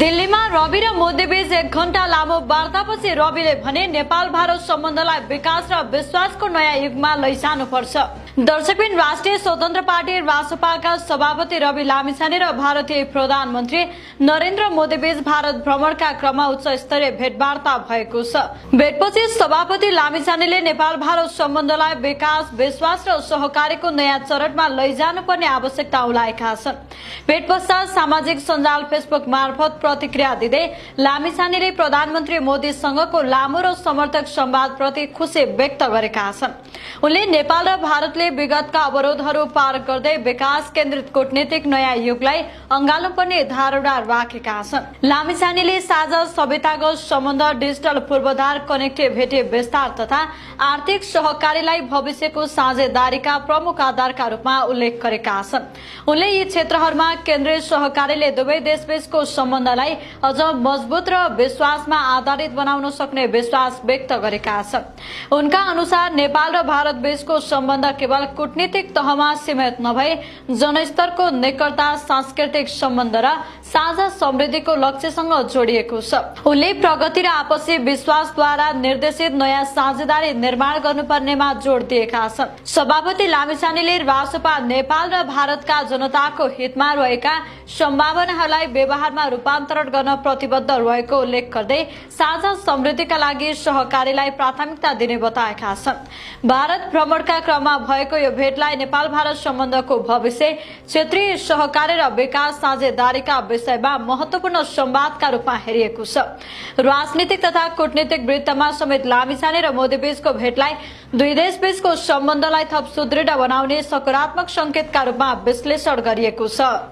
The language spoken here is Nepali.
दिल्लीमा रवि र मोदी बीच 1 घण्टा लामो वार्तापछि रविले भने नेपाल भारत सम्बन्धलाई विकास र विश्वासको नयाँ युगमा लैजानुपर्छ। दर्शकबिन राष्ट्रिय स्वतन्त्र पार्टी रासपाका सभापति रवि लामिछाने र भारतीय प्रधानमन्त्री नरेन्द्र मोदी बीच भारत भ्रमणका क्रममा उच्च स्तरीय भेटवार्ता भएको छ। भेटपछि सभापति लामिछानेले नेपाल भारत सम्बन्धलाई विकास, विश्वास र सहकारीको नयाँ चरणमा लैजानुपर्ने आवश्यकता उल्लेखेका छन्। भेट पश्चात सामाजिक सञ्जाल फेसबुक मार्फत प्रतिक्रिया दिँदै लामिछानेले प्रधानमन्त्री मोदीसँगको लामो र समर्थक संवादप्रति खुशी व्यक्त गरेका छन्। उनले नेपाल र भारतले विगतका अवरोधहरू पार गर्दै विकास केन्द्रित कूटनीतिक नयाँ युगलाई अँगाल्नुपर्ने धारणा राखेका छन्। लामिछानेले साझा सभ्यतागत सम्बन्ध, डिजिटल पूर्वाधार, कनेक्टिभिटी विस्तार तथा आर्थिक सहकारीलाई भविष्यको साझेदारीका प्रमुख आधारका रूपमा उल्लेख गरेका छन्। उनले यी क्षेत्रहरूमा केन्द्रित सहकारीले दुवै देशबीचको सम्बन्धलाई अझ मजबुत र विश्वासमा आधारित बनाउन सक्ने विश्वास व्यक्त गरेका छन्। उनका अनुसार नेपाल र भारत बीचको सम्बन्ध केवल कूटनीतिक तहमा सीमित नभई जनस्तरको निकटता, सांस्कृतिक सम्बन्ध र साझा समृद्धिको लक्ष्यसँग जोडिएको छ। उनले प्रगति र आपसी विश्वासद्वारा निर्देशित नयाँ साझेदारी निर्माण गर्नुपर्नेमा जोड दिएका छन्। सभापति लामिछानेले रासपा नेपाल र भारतका जनताको हितमा रहेका सम्भावनाहरूलाई व्यवहारमा रूपान्तरण गर्न प्रतिबद्ध रहेको उल्लेख गर्दै साझा समृद्धिका लागि सहकारीलाई प्राथमिकता दिने बताएका छन्। भारत भ्रमणका क्रममा भएको यो भेटलाई नेपाल भारत सम्बन्धको भविष्य, क्षेत्रीय सहकारी र विकास साझेदारीका विषयमा महत्वपूर्ण संवादका रूपमा हेरिएको छ। राजनीतिक तथा कूटनीतिक वृत्तमा समेत लामिछाने र मोदी बीचको भेटलाई दुई देश बीचको सम्बन्धलाई थप सुदृढ बनाउने सकारात्मक संकेतका रूपमा विश्लेषण गरिएको छ।